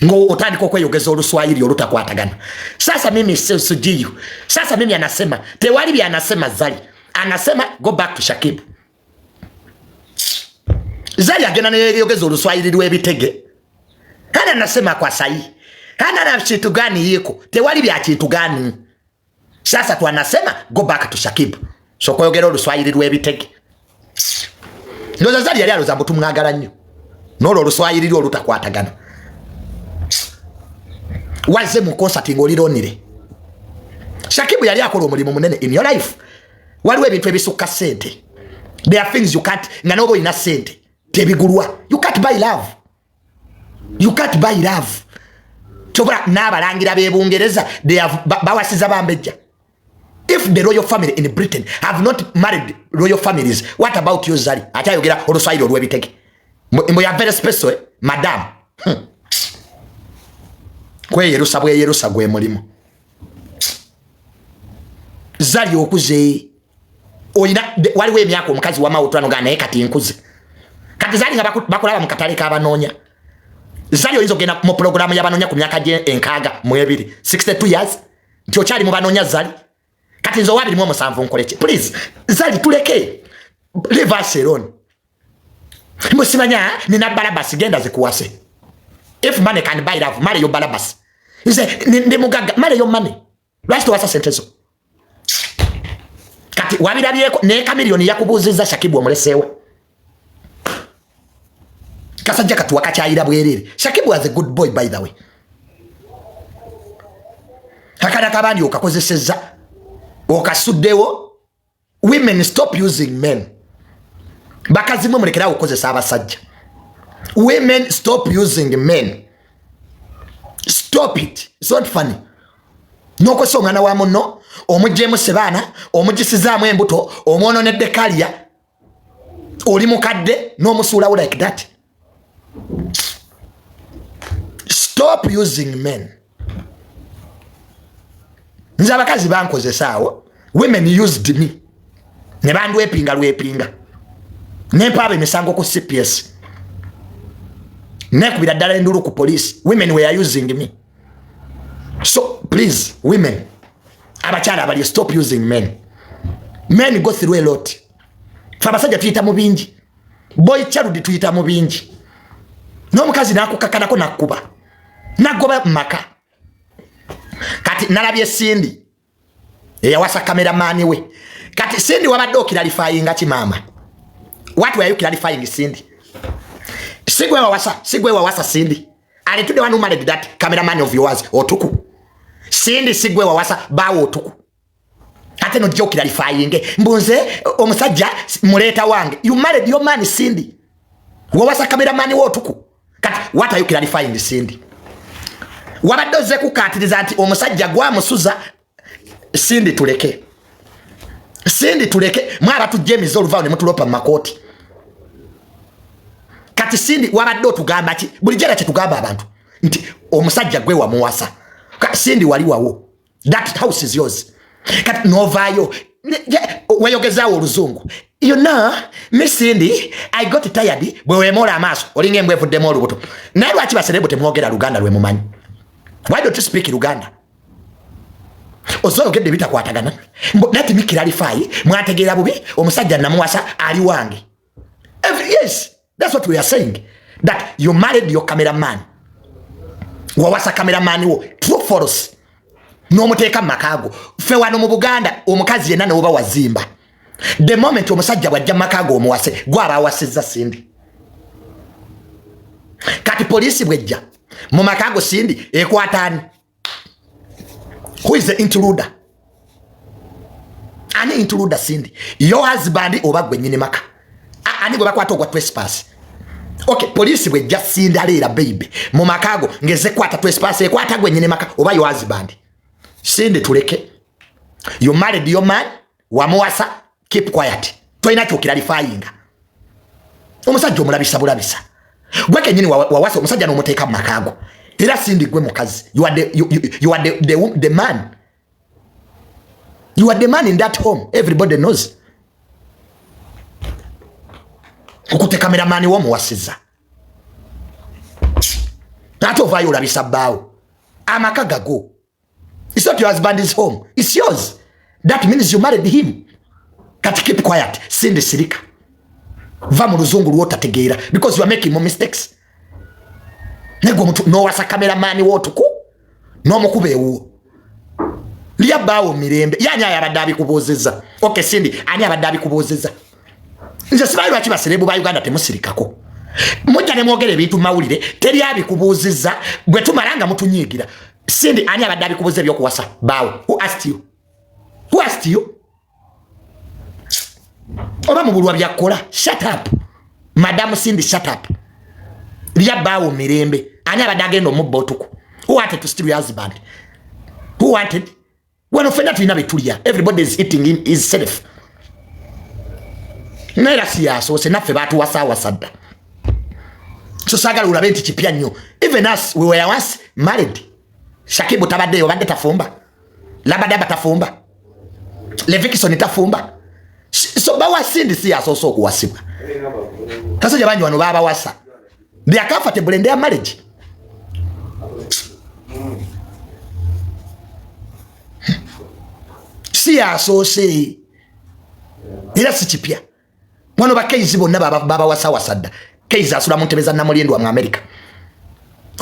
Ng'otandika okweyogeza oluswayiri olutakwatagana. Sasa mimi sijiyu. Sasa mimi anasema tewali bya anasema. Zali anasema go back to Shakib. Zali agenda neyogeza oluswayiri lw'ebitege. Hana anasema kwa sahi hana na kintu gani yiko tewali bya kintu gani. Sasa twanasema go back to Shakib. So kweyogera oluswayiri lw'ebitege. Ndoza Zali yali aloza mbu tumwagala nnyo n'olwo oluswayiri lwe olutakwatagana. Wazze mu concert ng'olironire. Shakibu yali akola omulimu munene in your life. Waliwo ebintu ebisukka ssente. There are things you can't, nga noba olina ssente tebigulwa. You can't buy love, you can't buy love. Kyobula n'abalangira b'e Bungereza bawasiza bambejja. If the royal family in Britain have not married royal families, what about you, Zali? Akyayogera oluswayiri olw'ebitege. Mbu ya very special, eh? Madam. Kweyerusa bweyerusa gwe mulimu. Zali okuze olina waliwo emyaka omukazi wamawutwano ga naye kati nkuze. Kati Zali nga bakulaba mu katale k'abanoonya. Zali oyinza okugenda mu pulogulaamu y'abanoonya ku myaka gye 62, 62 years, nti okyali mu banoonya. Zali, kati nze owa 27 nkoleki? Please, Zali, tuleke, leave us alone. Mbusimanya nina Balabasi, genda zikuwase. If money can buy love, marry your Balabasi. Nze ndi mugagga, marry your money. Lwaki towasa sente zo? Kati wabirabyeko ne Kamiliyoni yakubuuzizza Shakibu omuleseewa. Kasajja katuwa kakyayira bwerere. Shakibu was a good boy, by the way. Akana kabandi okakozesezza okasuddewo. Women, stop using men. Bakazi mwe mulekerawo okukozesa abasajja. Women, stop using men, stop it. It's not funny. Nokosa omwana wa munno, omugyemu sebaana, omugisizaamu embuto, omwononedde kalya oli mukadde n'omusuulawo like that. Stop using men. Nze abakazi bankozesaawo. Women used me ne bandwepinga lwepinga nempaaba emisango ku CPS, nekubira ddala endulu ku police. Women were using me. So please, women, abakyala abali, stop using men. Men go through a lot. Fe abasajja tuyita mu bingi. Boy child tuyita mu bingi n'omukazi nakukakanako nakkuba nagoba mumaka. Kati nalabye Sindi eyawasa kameramani we. Kati Sindi wabadde oclarifyinga ki, maama? What were you clarifying, Sindi? Sigwe wawasa, sigwe wawasa Sindi alitude one who married that cameraman of yours, Otuku. Sindi, sigwe wawasa bawo Otuku? Ate nojja oclarifyinge mbunze omusajja muleeta wange. You married your man, Sindi. Wawasa cameraman wo Otuku. Kati what are you clarifying, Sindi? Wabadde ozze kukatiriza nti omusajja gwamusuza. Sindi, tuleke. Sindi, tuleke. Mwaba tujja emize oluvaawo ne mutulopa mu makooti. Kati Sindi wabadde otugamba ki? Bulijjo era kyetugamba abantu nti omusajja gwe wamuwasa. Sindi, wali wawo, that house is yours. Kati novaayo weyogezaawo oluzungu. You know me, Sindi, I got tired. Bwe weemoola amaaso olinga embwa evuddemu olubuto. Naye lwaki ba celeb temwogera Luganda lwe mumanyi? Why don't you speak Luganda? Oza oyogedde ebitakwatagana. Let me clarify, mwategeera bubi. Omusajja namuwasa, ali wange. Yes, that's what we are saying, that you married your cameraman. Wawasa cameraman wo, true, false? N'omuteeka mu makaago. Ffe wano mu Buganda omukazi yenna newoba wazimba, the moment omusajja bwajja mu makaago omuwase, gwaba awasizza Sindi. Kati poliisi bwejja mu makaago, Sindi, ekwata ani? Who is the intruder? Ani intruder, Sindi? Your husband oba gwe nyini maka? Ani gwe bakwata ogwa trespass? Okay, poliisi bwejja, Sindi aleera baby mu makaago ngeze kwata trespass, ekwata gwe nyini maka oba your husband? Sindi, tuleke. You married your man, wamuwasa, keep quiet. Tolina kyoclarifyinga. Omusajja omulabisa bulabisa. Gwe kenyini wawasa omusajja n'omuteeka mu makaago. Era Sindi gwe mukazi. You are the, you are the man. You are the man in that home, everybody knows. Okute kameramani womuwasiza. Ate ovaayo olabisa bbaawo. Amaka gago. It's not your husband's home, it's yours. That means you married him. Kati keep quiet. Cindy, sirika, va mu luzungu lwotategeera, because you are making more mistakes. Negwe omuntu nowasa cameraman wootuku n'omukuba ewuwo. Lya bbaawo mirembe. Yani ayo abadde abikubuuzizza? Okay, Cindy, ani abadde abikubuuzizza? Nze simanyi lwaki ba celeb ba Uganda temusirikako. Mujja ne mwogera ebintu mawulire, teri abikubuuzizza. Bwe tumala nga mutunyiigira. Cindy, ani abadde abikubuuza ebyokuwasa baawo? Who asked you? Who asked you? Oba mubulwa byakkola. Shut up, Madamu Cindy, shut up. Lya bbaawo mirembe. Ani abadde agenda omubba otuku? Who wanted to steal your husband? Who wanted? Wano fenna tulina betulya. Everybody is eating in his self. Naye era si yasoose, naffe batuwasaawasa dda. So saagala olabe nti kipya nnyo. Even us, we were once married. Shakibu tabaddeyo, obadde tafumba. Labadaba tafumba, Levikison tafumba. So bawa Cindy si yasoose okuwasibwa. Kasajja bangi wano babawasa. They are comfortable in their marriage. Si yasoose era si kipya. Wano bakeizi bonna babawasawasa dda. Keizi asula mu ntebe za Namulindwa mu America.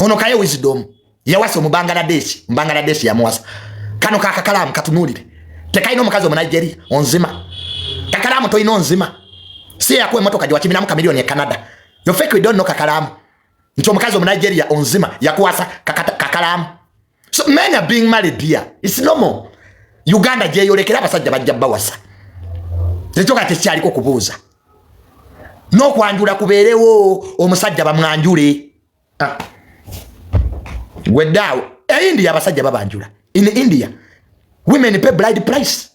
Ono Kaye Wisdom yawasa Omubangaladeshi. Omubangaladeshi yamuwasa. Kano kakakalaamu katunuulire, tekalina omukazi Omunigeria onzima? Kakalaamu tolina onzima? Si yakuwa emotoka gyewakiminamu kamiliyoni e Canada? You fake, we don't know. Kakalaamu nti omukazi Omunigeria onzima yakuwasa kakalaamu. So men are being married here, it's normal. Uganda gyeyolekera, abasajja bajja bawasa. Ekyo kati tekikyaliko kubuuza n'okwanjula kubeerewo, omusajja bamwanjule. Ah. Gweddaawo e India abasajja babanjula. In India women pay bride price.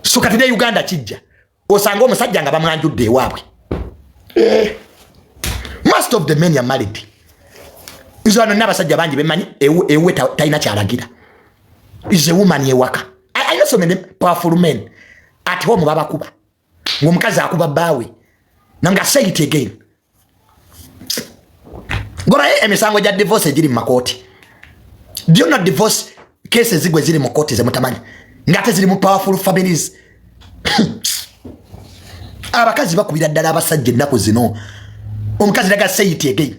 So kati ne Uganda kijja, osanga omusajja nga bamwanjudde ewaabwe. Eh. Most of the men are married. Nze wano nina abasajja bangi bemanyi ewuwe talina kyalagira, is a woman ewaka. I know so many powerful men at home babakuba, ng'omukazi akuba bbaawe. Nanga say it again, gonaye emisango gya divorce egiri mu makooti. Do you know divorce cases zigwe ziri mu kooti zemutamanyi, ng'ate ziri mu powerful families? Abakazi bakubira ddala abasajja ennaku zino. Omukazi naga say it again.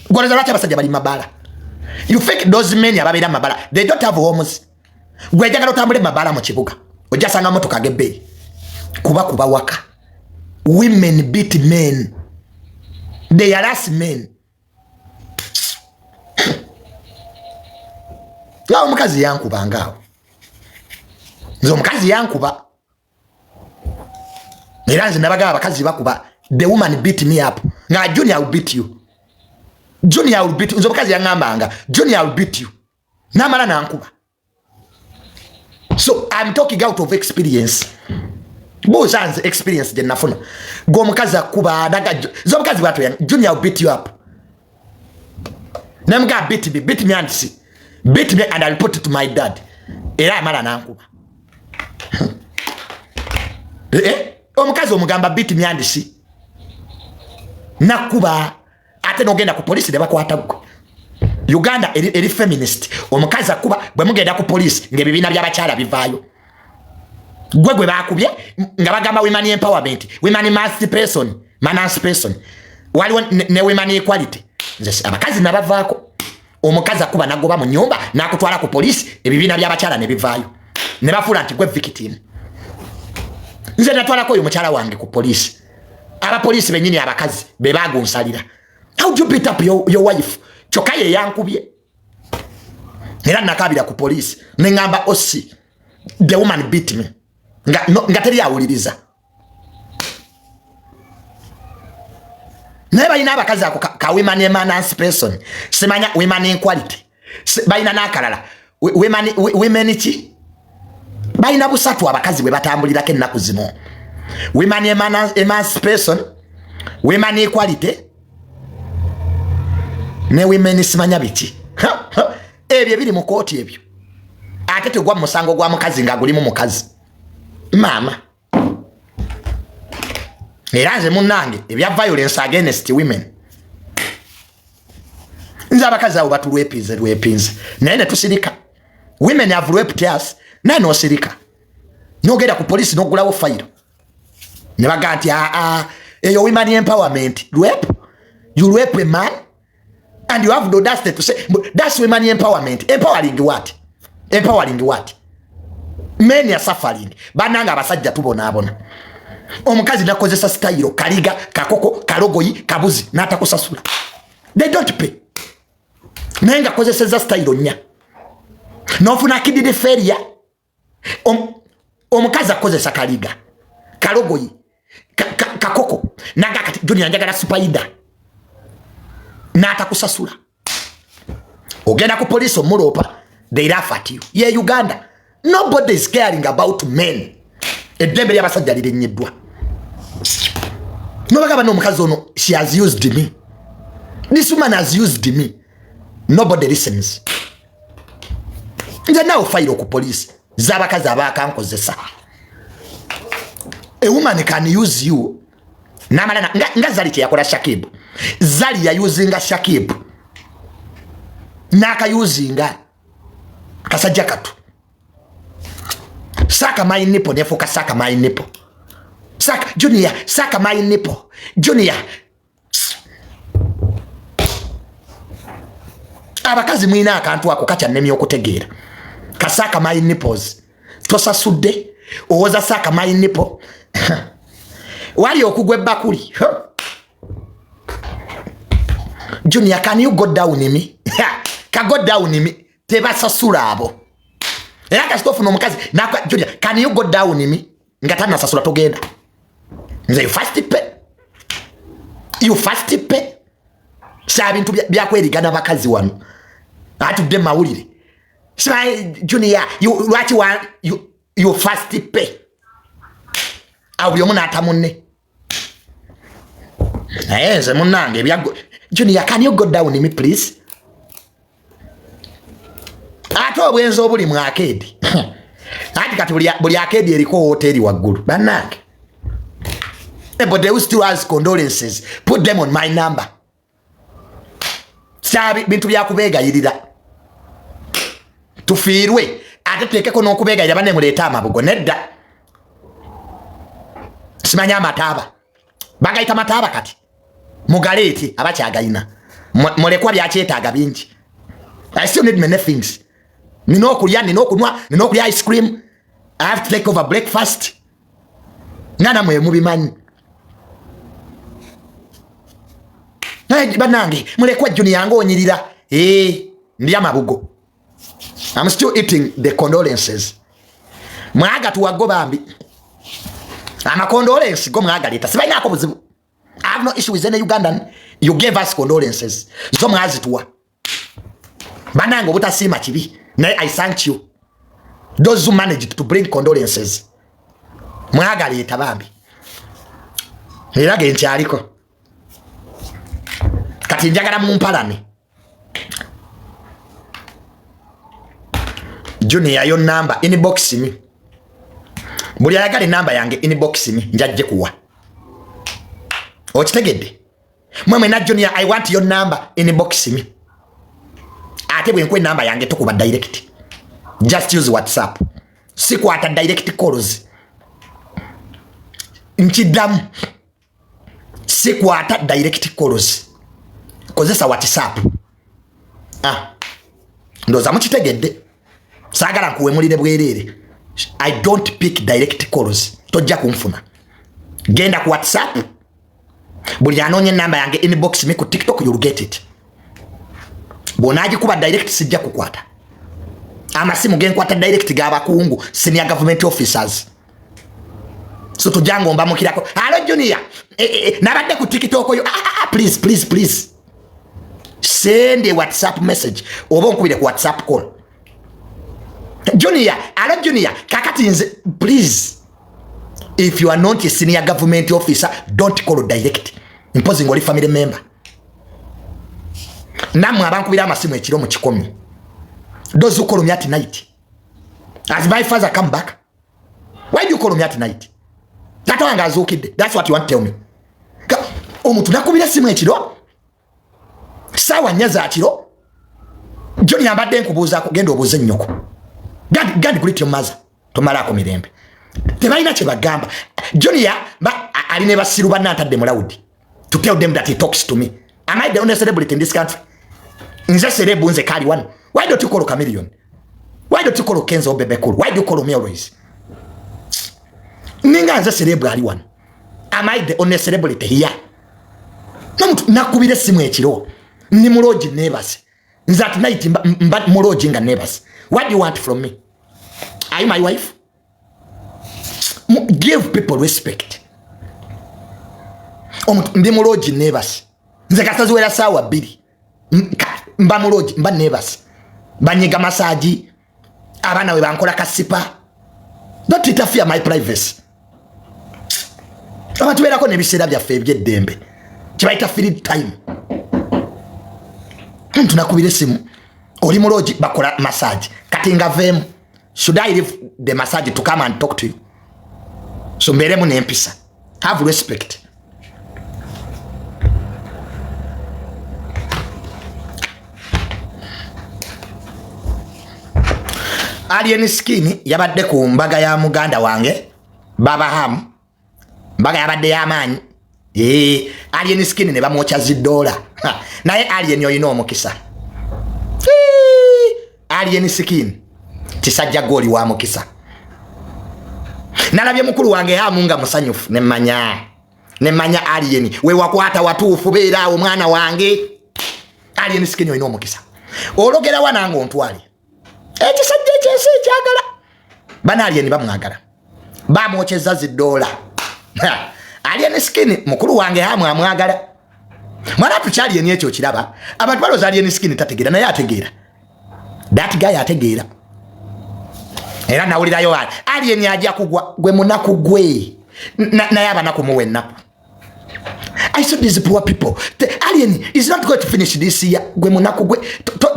Gwoleza lwaki abasajja bali mabaala? You think those men ababeera mabala, they don't have homes? Gwejagala otambule mabaala mu kibuga, ojasanga motoka gebbeeyi kuba kuba waka. Women beat men, they harass men. Nga omukazi yankuba, ngaawo nze omukazi yankuba, era nze nabagaba abakazi bakuba. The woman beat me up nga, "Junior will beat you, Junior will beat you." Nze omukazi yaŋŋambanga, "Junior will beat you," namala nankuba. So I'm talking out of experience. Buuza nze experience gye nafuna. Gwe omukazi akuba ze omukazi bwatyo, "Junior will beat you up." Nemugaa, "Beat me, beat me and see. Beat me and I'll put it to my dad." Era amala nankuba. Eh, eh? Omukazi omugamba, "Beat me and see," nakuba, ate nogenda ku polisi ne bakwata gwe. Uganda eri feminist. Omukazi akuba, bwe mugenda ku polisi ng'ebibiina by'abakyala bivaayo. Gwe bakubye nga bagamba women empowerment, women emancipation, emancipation. Waliwo ne women equality. Nze abakazi nabavaako. Omukazi akuba nagoba mu nyumba nakutwala ku polisi, ebibiina by'abakyala ne bivaayo ne bafuula nti gwe victim. Nze natwalako oyo mukyala wange ku polisi. Abapoliisi bennyini abakazi be bagunsalira. "How do you beat up your wife?" Kyokka ye yankubye. Era nakabira ku poliisi neŋŋamba, "Osi, the woman beat me," nga, no, nga teri awuliriza. Naye balina abakazi ako ka women emancipation, simanya women equality, balina n'akalala women ki, balina busatu abakazi bwe batambulirako ennaku zino: women emancipation, women equality ne women simanya biki. Ebyo ebiri mu kooti ebyo, ate tegwa musango gwa mukazi nga gulimu mukazi maama. Era nze munnange ebya violence against women. Nze abakazi abo batulwepinze lwepinze, naye netusirika. Women have raped us, naye nosirika, nogenda ku polisi nogulawo fayiro ne bagaa nti aa, eyo women empowerment. Rape, you rape a man and you have the audacity to say that's women empowerment. Empowering what? Empowering what? Men are suffering. Bananga abasajja tubonaabona. Omukazi nakozesa style kaliga, kakoko, kalogoyi, kabuzi, n'atakusasula. They don't pay, naye nga kozeseza style nnya nofuna kidney failure. Omukazi akozesa kaliga, kalogoyi, kakoko, naga kati Junior njagala spider, n'atakusasula. Ogenda ku poliisi omuloopa, they laugh at you. Ye Uganda, nobody is caring about men. Eddembe ly'abasajja lirenyeddwa. Nobagamba n'omukazi ono, she has used me, this woman has used me. Nobody listens. Nze naawe fayiro ku poliisi z'abakazi abakankozesa. A woman can use you namala nga Zari kyeyakola Shakibu. Zari yayuzinga Shakibu n'akayuzinga kasajja katu. Suck my nipple, nefuuka suck my nipple, suck Junior, suck my nipple, Junior. Abakazi mwina akantu ako kakyannemya okutegeera. Ka suck my nipples, tosasudde, owoza suck my nipple. Wali okugwa ebbakuli. Junior, can you go down me? Ka go down me. Tebasasula abo. Era kasita ofuna omukazi, Junior, can you go down me, nga tanasasula, togenda. Nze you first pay, you first pay. Sa bintu byakwerigana bakazi wano atudde mawulire. Simanyi Junior, lwaki you first pay. Awo buli omu n'ata munne. Naye nze munnange ebya Junior, can you go down me, please? Ate obwenzi obuli mu arcade, ati kati buli arcade eriko woteeri waggulu. Bannange, but they still has condolences, put them on my number. Sa bintu byakubeegayirira tufiirwe, ate tutekeko n'okubeegayirira. Banne, muleete amabugo. Nedda, simanyi amataaba bagayita mataaba, kati mugaleete abakyagayina. Mulekwa byakyetaaga bingi. I still need many things. Nina okulya, nina okunwa, nina okulya ice cream. I have to take over breakfast. Nga namwe mubimanyi. Banange, mulekwa Junior nga onyirira. Eh, ndya mabugo. I'm still eating the condolences. Mwagatuwa bambi. Ama condolence go mwagaleeta. Sibalinaako buzibu. I have no issue with any Ugandan. You gave us condolences. Zo mwazituwa. Banange, obutasiima kibi. Naye I thank you. Those who managed to bring condolences. Mwagaleeta bambi. Era ge nkyaliko. Kati njagala mumpalane. Junior, yo number, inbox me. Buli ayagala enamba yange, inbox me, njajje kuwa. Okitegedde? Mwe mwena, Junior, I want your number, inbox me. Ate bwe nkuwa enamba yange, tokuba direct. Just use WhatsApp. Sikwata direct calls. Nkiddamu. Sikwata direct calls. Kozesa WhatsApp. Ah. Ndowooza mukitegedde. Saagala nkuwemulire bwereere. I don't pick direct calls. Tojja kunfuna. Genda ku WhatsApp. Buli anoonya enamba yange, inbox me ku TikTok, you'll get it. Bw'onaagikuba direct, sijja kukwata. Amasimu genkwata direct g'abakungu, senior government officers. So tojja ombamukirako. Hello Junior. Eh, eh, eh, nabadde ku TikTok yo. Ah, ah, ah, please, please, please. Send a WhatsApp message oba onkubire ku WhatsApp call. Junior, hello Junior. Kakati nze, please. If you are not a senior government officer, don't call direct. Mpozi ng'oli family member. Nammwe abankubira amasimu ekiro mu kikomi. Those who call me at night. Has my father come back? Why do you call me at night? Tata wange azuukidde. That's what you want to tell me. Omuntu nakubira simu ekiro saawa 4 za kiro. Joni ambadde nkubuuzaako, genda obuuze nnyoko. Gandi greet your mother. Tomalaako mirembe. Tebalina kye bagamba. Junior ali ne basiru banna atadde mu loud to tell them that he talks to me. Am I the only celebrity in this country? Nze celeb, nze kali wano. Why don't you call Chameleone? Why don't you call Kenzo, Bebe Cool? Why do you call me always? Ninga nze celeb ali wano. Am I the only celebrity here? Nomuntu nakubira essimu ekiro, ndi mu lodge neebase. Nze at night mba mu lodge nga neebase. What do you want from me? Are you my wife? Give people respect. Omuntu ndi mu lodge neebase. Nze kasaziwera saawa 2 mba mu lodge, mba neebase, banyiga massage, abaana we bankola ka spa. Don't interfere my privacy. Abantu beerako n'ebiseera byaffe ebyeddembe kibayita free time. Omuntu nakubira esimu, oli mu lodge, bakola massage, kati nga veemu. Should I leave the massage to come and talk to you? So mbeeremu n'empisa, have respect. Alien Skin yabadde ku mbaga ya muganda wange Baba Ham. Mbaga yabadde y'amaanyi. Alien Skin ne bamwokya zidoola. Naye Alien olina omukisa. Alien Skin kisajja gooli wa mukisa. Nalabye mukulu wange Hamu nga musanyufu, nemmanya Alien we wakwata watuufu. Beeraawo, mwana wange. Alien Skin olina omukisa. Ologerawa nange ontwale ekisajja ekyensi ekyagala bana. Alien bamwagala, bamwokyeza zidoola. Alien Skin mukulu wange Hamu amwagala. Mwana tukyalieni ekyo kiraba abantu balooza Alien Skin tategeera, naye ategeera. That guy ategeera. Era nawulirayo Alien ajja kugwa. Gwe munaku gwe, naye abanaku muwa ennaku. I saw these poor people. The Alien is not going to finish this year. Gwe munaku gwe,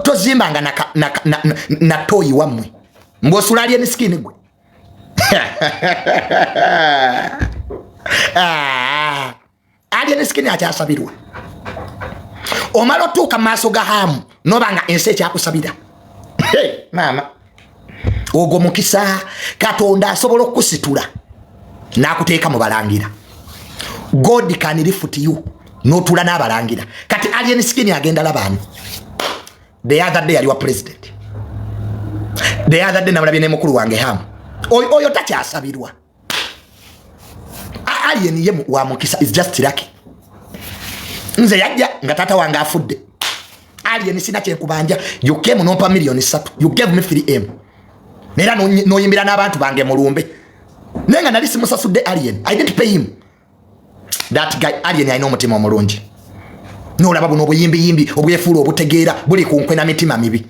tozimbanga na toyi wammwe mbwosula Alien Skin gwe. Ah, Alien Skin akyasabirwa. Omala otuuka maaso ga Hamu noba nga ensi ekyakusabira. Maama, ogwo mukisa. Katonda asobola okukusitula n'akuteeka mu balangira. God can lift you n'otuula n'abalangira. Kati Alien Skin agenda labaani? The other day yali wa president. The other day namulabye ne mukulu wange Hamu. Oyo takyasabirwa. Alien ye wa mukisa, is just lucky. Nze yajja nga taata wange afudde. Alien, sina kyenkubanja. You came nompa miliyoni 3. You gave me 3M era noyimbira n'abantu bange mulumbe, naye nga nali simusasudde. Alien, I didn't pay him. That guy Alien alina omutima omulungi. Nolaba buno obuyimbiyimbi obwefuula obutegeera buli ku nkwe na mitima mibi.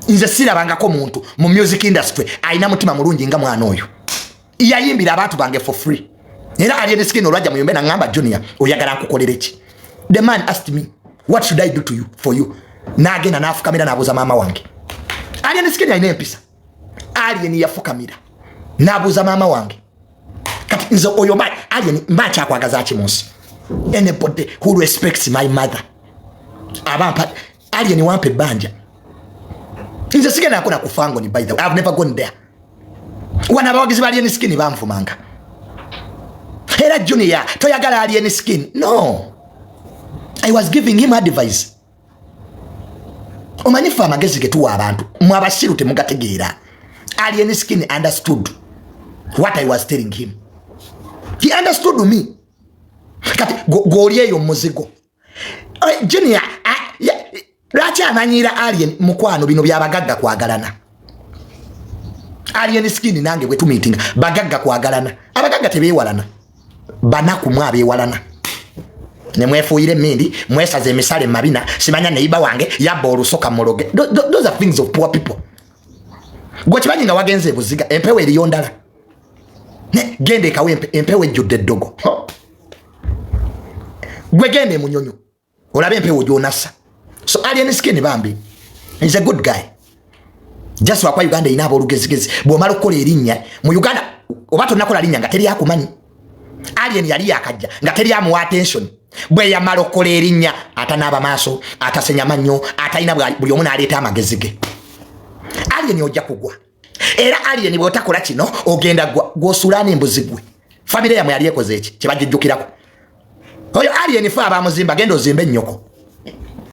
Nze sirabangako muntu mu music industry alina mutima mulungi nga mwana oyo. Yayimbira abantu bange for free. Era Alien Skin olwajja muyumbe naŋŋamba, "Junior, oyagala nkukolere ki?" The man asked me, "What should I do to you for you?" N'agenda n'afukamira n'abuuza maama wange. Alien Skin alina empisa. Alien yafukamira n'abuuza maama wange. Kati nze oyo Alien mba nkyakwagaza ki mu nsi? Anybody who respects my mother abampa. Alien wampa ebbanja. Nze sigenda nako ku Fangoni. By the way, I've never gone there. Wano abawagizi ba Alien Skin banvumanga era, "Junior, toyagala Alien Skin." No, I was giving him advice. Omanyi ffe amagezi getuwa abantu mwe abasiru temugategeera. Alien Skin understood what I was telling him. He understood me. Kati gwoli eyo muzigo. Junior lwaki amanyiira Alien? Mukwano, bino byabagagga kwagalana. Alien Skin nange bwe tumeetinga, bagagga kwagalana. Abagagga tebeewalana, banaku mu abeewalana. Nemwefuuyira emindi, mwesaza emisale mabina, simanya neiba wange yabba olusoka muloge. Those are things of poor people. Gwe kimanyi nga wagenze ebuziga, empewo eriyo ndala. Genda ekawo, empewo ejjudde eddogo. Gwe genda emunyonyo olabe empewo gyonassa. So Alien Skin bambi is a good guy. Just wakwa Uganda erina aboolugezigezi. Bw'omala okukola erinnya mu Uganda, oba tonakola linnya nga teri akumanyi. Alien yali yakajja nga teri amuwa attention. Bwe yamala okukola erinnya, atanaaba maaso, atasenya mannyo, atalina, buli omu n'aleeta amagezi ge. Alien, ojja kugwa. Era alien, bw'otakola kino ogenda gwa. Gw'osuula n'embuzi gwe. Famire yamwe yali ekoze eki kyebagijjukirako? Oyo alien, fe abamuzimba, genda ozimbe ennyoko.